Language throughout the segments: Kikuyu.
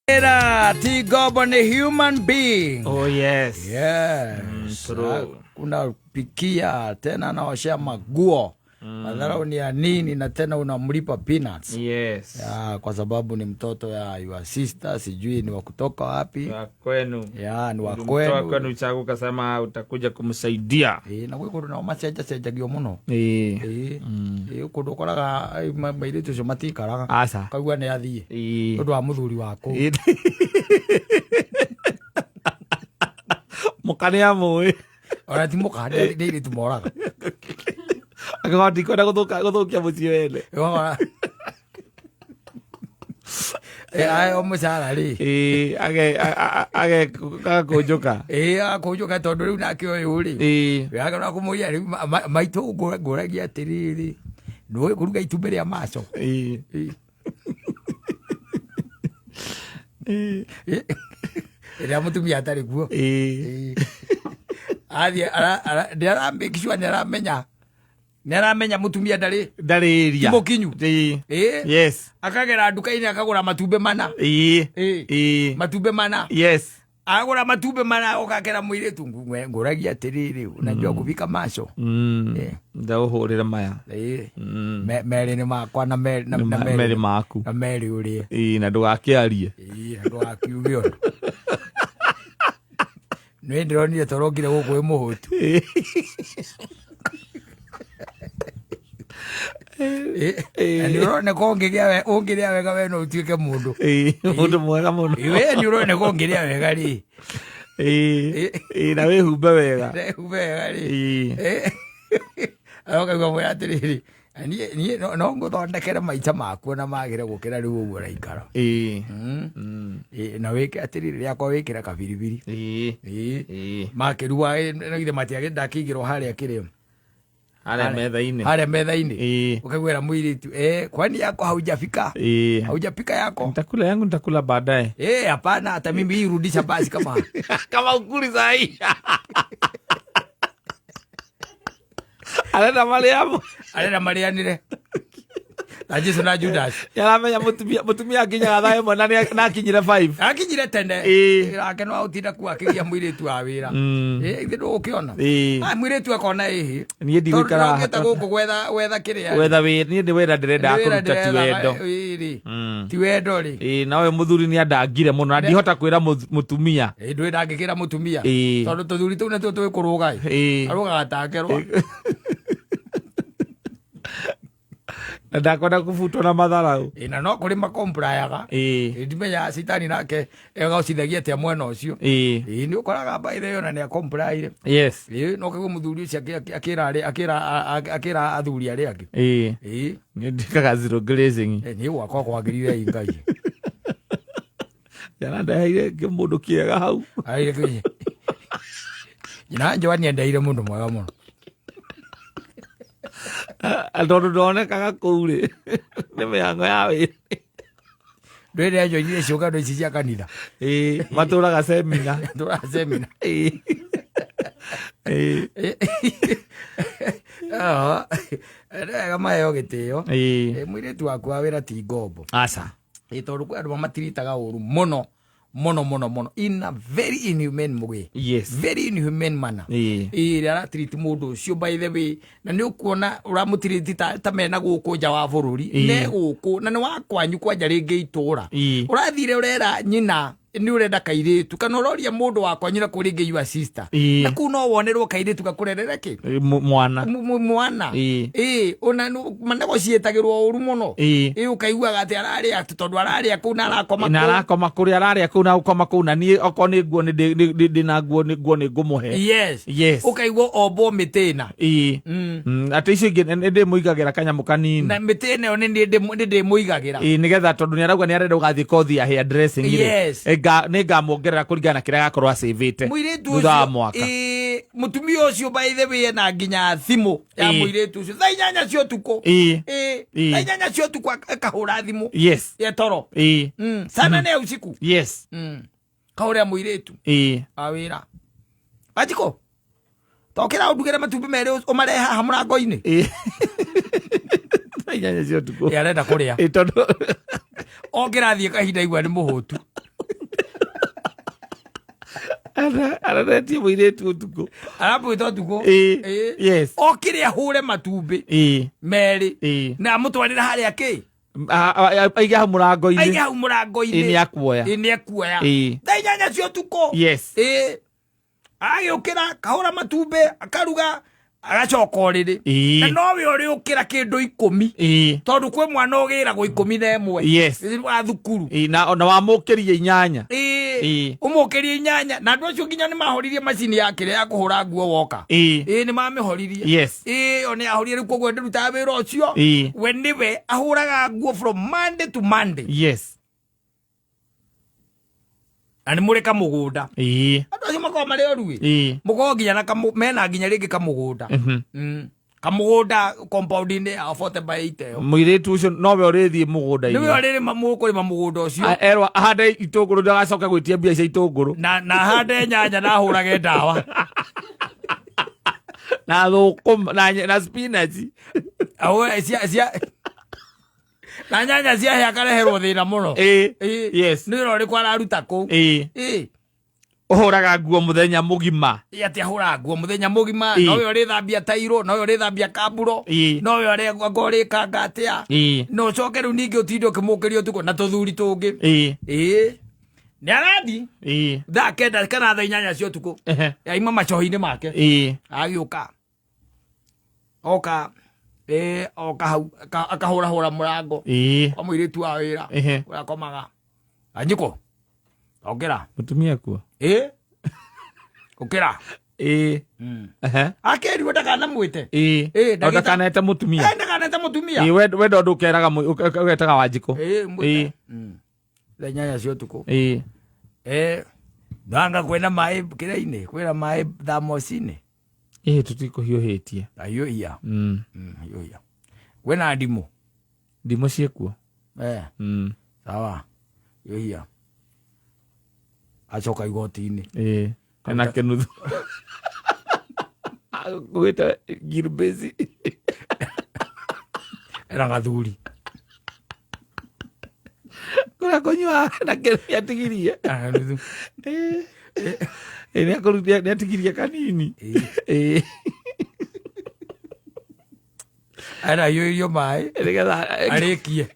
Era ti ngombo nĩ human being. Oh yes. Yes. True. Unapikia tena anaoshea maguo. Madharau ni ya nini na tena unamlipa peanuts? Yes. Ya, kwa sababu ni mtoto ya your sister, sijui ni wa kutoka wapi. Wa kwenu. Ya, ni wa Ulimtoa kwenu. kwenu chagu ukasema utakuja kumsaidia. Ĩ, na gwĩ kũndũ nao macenjacenjagio mũno. Ĩ. Ĩ, ĩ, kũndũ ũkoraga mairĩtu acio matikaraga. Aca. Kaigua nĩ athiĩ. Ĩ. Ũndũ wa mũthuri wa kũu. Ĩ. Mũka nĩ amũĩ. Ona ti mũka, nĩ airĩtu moraga. Angĩkorwo ndikwenda gũthũkia mũciĩ wene. Ũgakora aheo mũcara rĩ. Ĩ, agakũnjũka. Ĩ, agakũnjũka tondũ rĩu nake ũyũ rĩ. Ĩ. Wĩraga kũmũria rĩu maitũ ngũragia atĩrĩrĩ, nĩũĩ kũruga itumbĩ rĩa maco? Ĩ. Ĩ. Ĩ. Ĩ. Rĩrĩa mũtumia atarĩ kuo. Ĩ. Ĩ. Athiĩ nĩ ara make sure nĩ aramenya. Nĩ aramenya mũtumia ndarĩ. Ndarĩ area. Ti mũkinyu. Ĩ. Ĩ. Yes. Akagera nduka-inĩ akagũra matumbĩ mana. Ĩ. Ĩ. Ĩ. Matumbĩ mana. Yes. Agũra matumbĩ mana ũgakera mũirĩtu ngũragia atĩrĩrĩ, unajua kupika maco? Ndaũhũrĩre maya. Ĩ. Merĩ nĩ makwa na merĩ na na Merĩ maku. Na merĩ ũrĩe. Ĩ, na ndũgakĩarie. Ĩ, na ndũgakiuge ũndũ. Nĩ ndĩronire tũrokire gũkũ wĩ mũhũtu. Ĩ, na nĩ ũroneka ũngĩrĩa wega we no ũtuĩke mũndũ. Ĩ, mũndũ mwega mũno. Ĩ, we nĩ ũroneka ũngĩrĩa wega rĩ. Ĩ, ĩ, na wĩhumbe wega. Wĩhumbe wega rĩ. Ĩ. Ĩ, ũkaigua mwĩra atĩrĩrĩ, niĩ no ngũthondekere maica maku na magĩre gũkĩra rĩu ũguo ũraikara. Ĩ. Ĩ, na wĩke atĩrĩrĩ, rĩakwa wĩkĩre kabiribiri. Ĩ. Ĩ. Ĩ. Makĩrua, ĩ, no githĩ matiagĩ ndakĩigĩrwo harĩa kĩrĩa. Harĩa metha-inĩ. Harĩa metha-inĩ. Ĩ. Ũkaiguĩra mũirĩtu, kwani yako haujafika? Ĩ. Haujapika yako? Nitakula yangu nitakula baadaye. Hapana, hata mimi hii rudisha basi kama. Kama ukuli sahi. Arenda marĩa Arenda marĩanĩre. Na Jesu na Judas. Yaramenya mũtumia akinyaga thaa ĩmwe na na akinyire 5. Akinyire tene. Ĩ. Nake no aũtinda kuo akĩgia mũirĩtu wa wĩra. Ĩ, ithe ndũgũkĩona. Ĩ. Ah, mũirĩtu akona ĩhĩ. Niĩ ndigũikara Tondũ ndĩrokĩte gũkũ gwetha kĩrĩa. Gwetha wĩra, niĩ nĩ wĩra ndĩrenda Nĩ wĩra kũruta ti ndĩretha, wendo. ĩ, rĩ. Ti wendo rĩ. Ĩ, na ũyũ mũthuri nĩ andangire mũno na ndihota kwĩra mũtumia. Ĩ, ndũĩ ndangĩkĩra mũtumia. Ĩ. Tondũ tũthuri tũu nĩtuo tũĩ kũrũga ĩ. Ĩ. Arũgaga takerwa. Na ndakwenda kũbutwo na matharau. Ĩ, na no kũrĩ makomplayaga. Ĩ. Ĩ, ndimenyaga citani nake egocithagia atĩa mwena ũcio. Ĩ. Ĩ, nĩ ũkoraga by the way ona nĩ akomplaire. Yes. Ĩ, no kaigua mũthuri ũcio akĩra athuri arĩa angĩ. Ĩ. Ĩ. Nĩ ndĩkaga zero glazing. Ĩ, niĩ gwakwa kwagĩrire ĩ Ngai. Jana ndaheire kĩmũndũ kĩega hau. Aire kĩ. Nyina Joan endeire mũndũ mwega mũno. Tondũ ndonekaga kũu rĩ. Nĩ mĩhango ya wĩra. Ndũĩ njoinire ciũngano ici cia kanitha. Ĩ, matũraga semina. Matũraga semina. Ĩ. Ĩ. Nĩ wega maheo gĩtĩo. Ĩ. Ĩ, mũirĩtu waku wa wĩra ti ngombo. Aca. Ĩ, tondũ kwĩ andũ mamatiritaga ũru mũno mũno mũno mũno in a very inhumane way. Yes. Very inhumane manner. Ĩ. Ĩ, rĩrĩa aratiriti mũndũ ũcio by the way, na nĩ ũkuona ũramũtiriti ta mena gũkũ nja wa bũrũri. Ĩ. Ne gũkũ, na nĩ wa kwanyu kwanja rĩngĩ itũra. Ĩ. Ũrathire ũrera nyina nĩ ũrenda kairĩtu kana ũroria mũndũ wa kwanyu na kũu rĩngĩ your sister. Ĩ. Na kũu no wonerwo kairĩtu gakũrerere kĩ? Ĩ, mwana. Mwana. Ĩ. Ĩ, ona manego ciĩtagĩrwo ũru mũno. Ĩ. Ĩ, ũkaiguaga atĩ ararĩa atĩ tondũ ararĩa kũu na arakoma Na kũu. arakoma kũrĩa ararĩa kũu na gũkoma kũu na niĩ okorwo nĩ nguo ndĩ na nguo nĩ nguo nĩ ngũmũhe. Yes. Yes. Ũkaigua ombwo mĩtĩ ĩna. Ĩ. Atĩ icio ingĩ nĩ ndĩmũigagĩra kanyamũ kanini. Na mĩtĩ ĩno nĩ ndĩmũigagĩra. Ĩ, nĩgetha tondũ nĩ arauga nĩ arenda gũgathiĩ kothi ya hair dressing rĩ. Yes. Ĩ, nĩ ngamuongerera kũringana na kĩrĩa agakorwo acĩvĩte Mũirĩtu thutha wa ũcio, mwaka. ĩ, mũtumia ũcio by the way ena nginya thimũ ya Ĩ. mũirĩtu ũcio thaa inyanya cia ũtukũ. Ĩ. Ĩ, Ĩ. thaa inyanya cia ũtukũ akahũra thimũ. Yes. Ya toro. Ĩ. Saa nane ya usiku. Yes. Kahũrĩra mũirĩtu. Ĩ. Wa wĩra. Wanjikũ, tokĩra ũndugĩre matumbĩ merĩ ũmarehe haha mũrango-inĩ. Ĩ. Thaa inyanya cia ũtukũ. Ĩ, arenda kũrĩa. Ĩ, tondũ Okĩra athiĩ kahinda igua nĩ mũhũtu. Araretie mũirĩtu ũtukũ. Aramwĩta ũtukũ. Ĩĩ. Ĩĩ. Yes. Okire ahũre matumbĩ Ĩĩ. merĩ Ĩĩ. na amũtwarĩra harĩa kĩ Aige hau mũrango-inĩ. Aige hau mũrango-inĩ. Ĩĩ, nĩ akuoya. Ĩĩ, nĩ ekuoya. Ĩĩ. Thaa 8 cia ũtukũ. Yes. Ĩĩ, agĩũkĩra kahũra matumbĩ, akaruga, agacoka ũrĩrĩ. Ĩĩ. Na nowe ũrĩũkĩra kĩndũ 10. Ĩĩ. Tondũ kwĩ mwana ũgĩragwo 11. Yes. Wa thukuru. Ĩĩ, na wamũkĩria 8. Ĩĩ. Ĩĩ. Ũmũkĩrie 8, na andũ acio nginya nĩ mahoririe macini ya kĩrĩa ya kũhũra nguo woka. Ĩĩ. Ĩĩ, nĩ mamĩhoririe. Yes. Ĩĩ, o nĩ ahorire rĩu, koguo ndĩrutaga wĩra ũcio. Ĩĩ. We nĩwe ahũraga nguo from Monday to Monday. Yes. Na nĩ mũrĩ kamũgũnda. Ĩĩ. Andũ acio makoragwo marĩ oru ĩ. Ĩĩ. Mũkoragwo nginya na kamũ, mena nginya rĩngĩ kamũgũnda. Kamũgũnda compound-inĩ ya 40 by 8 ĩyo. Mũirĩtu ũcio nowe ũrĩthiĩ mũgũnda-inĩ. Nĩwe ũrĩrĩma, mũkũrĩma mũgũnda ũcio. Erwo ahande itũngũrũ, ndagacoke gwĩtia mbia cia itũngũrũ. Na hande nyanya na ahũrage ndawa. Na thũkũma na spinach. Ahũre cia na nyanya ciahĩa akareherwo thĩna mũno. Ĩĩ. Ĩĩ. Yes. Nĩ wĩra ũrĩkũ araruta kũu? Ĩĩ. Ĩĩ. Ũhũraga nguo mũthenya mũgima. Ĩ, atĩ ahũraga nguo mũthenya mũgima. Ĩĩ. Nowe ũrĩthambia tairũ, nowe ũrĩthambia kamburo. Ĩĩ. Nowe anga ũrĩkanga atĩa. Ĩĩ. Na ũcoke rĩu ningĩ ũtinde ũkĩmũkĩria ũtukũ na tũthuri tũngĩ. Ĩĩ. Ĩĩ, nĩ arathi Ĩĩ. thaa 9 kana thaa 8 cia ũtukũ. Ehe. Yaima macohi-inĩ make. Ĩĩ. Agĩũka oka, ĩ, oka hau akahũrahũra mũrango Ĩĩ. kwa mũirĩtu wa wĩra Ehe. ũrĩa akomaga. Anjiko, okĩra. Mũtumia kuo. Ĩ, ũkĩra. Ĩĩ. Ehe. Akerirwo ndakanamwĩte. Ĩĩ. Ĩĩ, O ndakanete mũtumia. Ĩ, ndakanete mũtumia. Ĩĩ, we ndo ndũkeraga ũgetaga Wanjikũ. Ĩ, mwĩte. Ĩĩ. Thaa 8 cia ũtukũ. Ĩĩ. Ĩ, ndanga kwĩna maĩ kĩrĩa-inĩ, kwĩna maĩ thamoci-inĩ. Ĩĩ, tũtikũhiũhĩtie. Hiũhia. Hiũhia. Kwĩna ndimũ. Ndimũ ciĩkuo. Eh. Sawa, hiũhia. Acoka igoti-inĩ. Ĩĩ. Ena kĩnuthu. Gwĩta girbezi. Ena gathuri. Kũrĩa kũnyua na kĩnuthu nĩatigirie. Ena kanuthu. Ĩĩ. Ĩĩ, nĩatigirie kanini. Ĩĩ. Ĩĩ. Ena hiũhĩrio maĩ. Nĩgetha Arĩkie.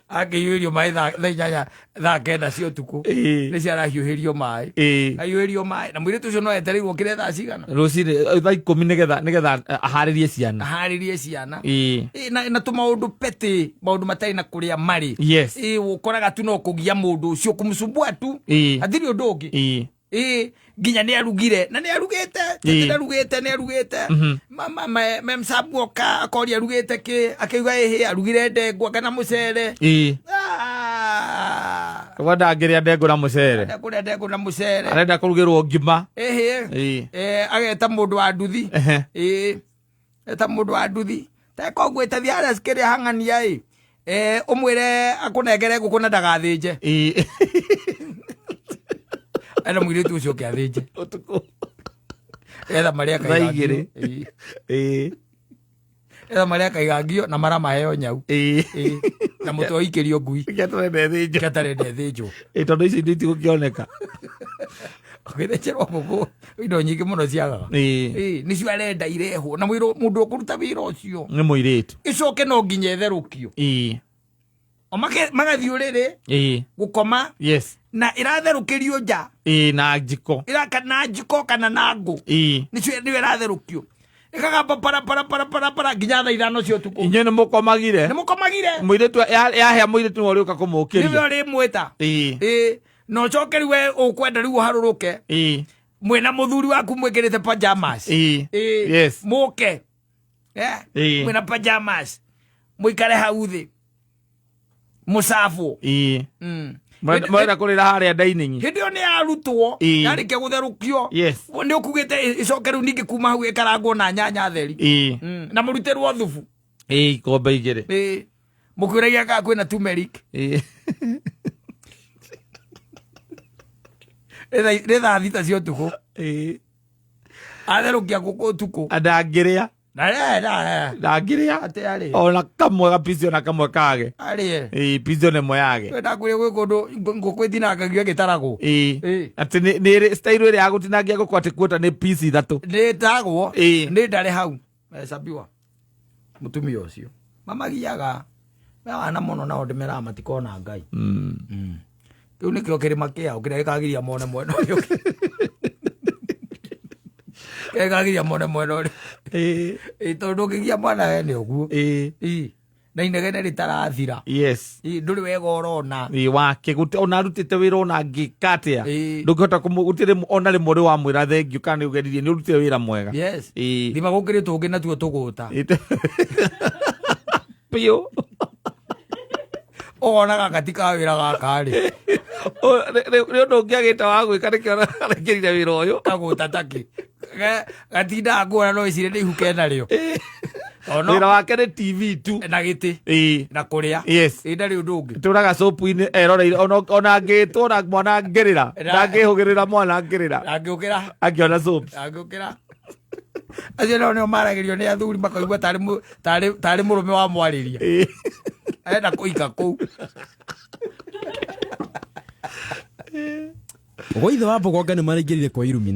Akĩhiũhĩrio maĩ thaa 8, thaa 9 cia ũtukũ. Ĩĩ. Nĩ ciarahiũhĩrio maĩ. Ĩĩ. Ahiũhĩrio maĩ na mũirĩtu ũcio no etereirwo kĩrĩa thaa cigana. Rũcinĩ thaa 10 nĩgetha aharĩrie ciana. Aharĩrie ciana. Ĩĩ. Ĩ, na tũmaũndũ petĩ, maũndũ matarĩ na kũrĩa marĩ. Yes. Ĩ, ũkoraga tu no kũgia mũndũ ũcio, kũmũcumbua tu. Ĩĩ. Hatirĩ ũndũ ũngĩ. Ĩĩ. Ĩ, nginya nĩ arugire na nĩ arugĩte. Ĩĩ. Nĩ arugĩte, nĩ arugĩte. Memsabu oka akoria arugĩte kĩ, akĩuga ĩhĩ arugire ndengwa kana mũcere. Ĩĩ. Ah. Kwa ndangĩrĩa ndengũ na mũcere. Arenda kũrĩa ndengũ na mũcere. Arenda kũrugĩrwo ngima. Ĩhĩ. Ĩĩ. Eh, ageta mũndũ wa nduthi. Ehe. Ĩĩ, eta mũndũ wa nduthi teka ũguo ĩtathi harĩa kĩrĩa hang'ania ĩ, eh, ũmwĩre akũnengere ngũkũ na ndagathĩnje. Ĩĩ. Ena mũirĩtu ũcio ũngĩ athĩnje. Ũtukũ. Etha marĩa Thaa akaigangio. igĩrĩ. Ĩĩ. Ĩĩ. Etha marĩa akaigangio na mara maheo nyau. Ĩĩ. Ĩĩ. Na mũtwe ũikĩrio ngui. Kĩrĩa tũrenda ĩthĩnjwo. Kĩrĩa tarenda ĩthĩnjwo. Ĩĩ, tondũ ici indo itigũkĩoneka. Ũgĩthĩnjĩrwo ngũkũ indo nyingĩ mũno ciagaga. Ĩĩ. Ĩĩ, nĩcio arenda irehwo na mũndũ ũkũruta wĩra ũcio Nĩ mũirĩtu. ĩcoke no nginya ĩtherũkio. Ĩĩ. O magathiĩ ũrĩrĩ Ĩĩ. gũkoma. Yes. Na ĩratherũkĩrio nja. Ĩĩ, na njiko. Ĩraka na njiko kana na ngũ. Ĩĩ. Nĩcio nĩyo ĩratherũkio ĩkagamba para para para para para nginya thaa 5 cia ũtukũ. Inyuĩ nĩ mũkomagire. Nĩ mũkomagire. Mũirĩtu yahĩa, mũirĩtu nĩwe ũrĩũka Nĩwe kũmũkĩria. ũrĩmwĩta. Ĩĩ. Ĩĩ, na ũcoke rĩu we ũkwenda rĩu ũharũrũke Ĩĩ. mwĩna mũthuri waku mwĩkĩrĩte pajamas. Ĩĩ. Ĩĩ. Yes. Mũke. Eh? Ĩĩ. Mwĩna pajamas mũikare hau thĩ mũcabwo. Ĩĩ. Mwenda kũrĩra harĩa dining. Hĩndĩ ĩyo nĩ yarutwo. Ĩĩ. Yarĩkia gũtherũkio, Yes. nĩ ũkugĩte ĩcoke rĩu ningĩ kuma hau ĩkarangwo na nyanya theri. Ĩĩ. Na mũrutĩrwo thubu. Ĩĩ, ikombe 2. Ĩĩ. Mũkwĩragia kana kwĩna turmeric. Ĩĩ. Nĩ thaa 6 cia ũtukũ. Ĩĩ. Atherũkia ngũkũ ũtukũ. Ndangĩrĩa. Na na Ndangĩrĩa atĩ arĩ. Ona kamwe gapici ona kamwe kage. Arĩ. Ĩĩ, pici ona ĩmwe yage. Ndakwĩre gwĩ kũndũ ngũkũ ĩtinangagio ĩgĩtaragwo. Ĩĩ. Ĩĩ. Atĩ nĩ ĩrĩ style ĩrĩa ya gũtinangia ngũkũ atĩ kuota nĩ pici ithatũ. Nĩ tagwo. Ĩĩ. Nĩ ndarĩ hau. Mecabiwa. Mũtumia ũcio. Mamagiaga. Mewana mũno nao ndĩmeraga matikona Ngai. Kĩu nĩkĩo kĩrĩma kĩao kĩrĩa gĩkagiria mone mwena ũrĩa ũngĩ. Kĩrĩa gĩkagiria mone mwena ũrĩa. Ĩĩ. Ĩĩ, tondũ ũngĩgia mwana wene ũguo. Ĩĩ. Ĩĩ. Na inegene rĩtarathira. Yes. Ĩĩ, ndũrĩ wega ũrona. Ĩĩ wake gũti ona arutĩte wĩra ona angĩka atĩa. Ĩĩ. Ndũngĩhota kũmũ gũtirĩ ona rĩmwe ũrĩ wamwĩra thengiũ kana nĩ ũgeririe nĩ ũrutire wĩra mwega. Yes. Ĩĩ. Thima gũkĩrĩ tũngĩ natuo tũgũta. Biũ. Ũkona gaka ti ka wĩra gaka rĩ. Nĩ ũndũ ũngĩ agĩte wa gwĩka nĩkĩo arekĩrire wĩra ũyũ. Kagũta takĩ. Gatindaga kuona no ĩcire nĩ ihuke narĩo. Tondũ Wĩra wake nĩ TV tu. na gĩtĩ Ĩĩ. na kũrĩa. Yes. Ĩ ndarĩ ũndũ ũngĩ. Tũraga sopu-inĩ eroreire ona angĩtwo na mwana angĩrĩra ndangĩhũgĩrĩra mwana angĩrĩra Angĩũkĩra. angĩona soaps. Angĩũkĩra. Acio nao nĩo maragĩrio nĩ athuri makaigua tarĩ mũrũme wa mwarĩria. Ĩĩ. Arenda kũika kũu. Gwa ithe wa Mbogonga nĩ maraingĩrire kwa Illuminati.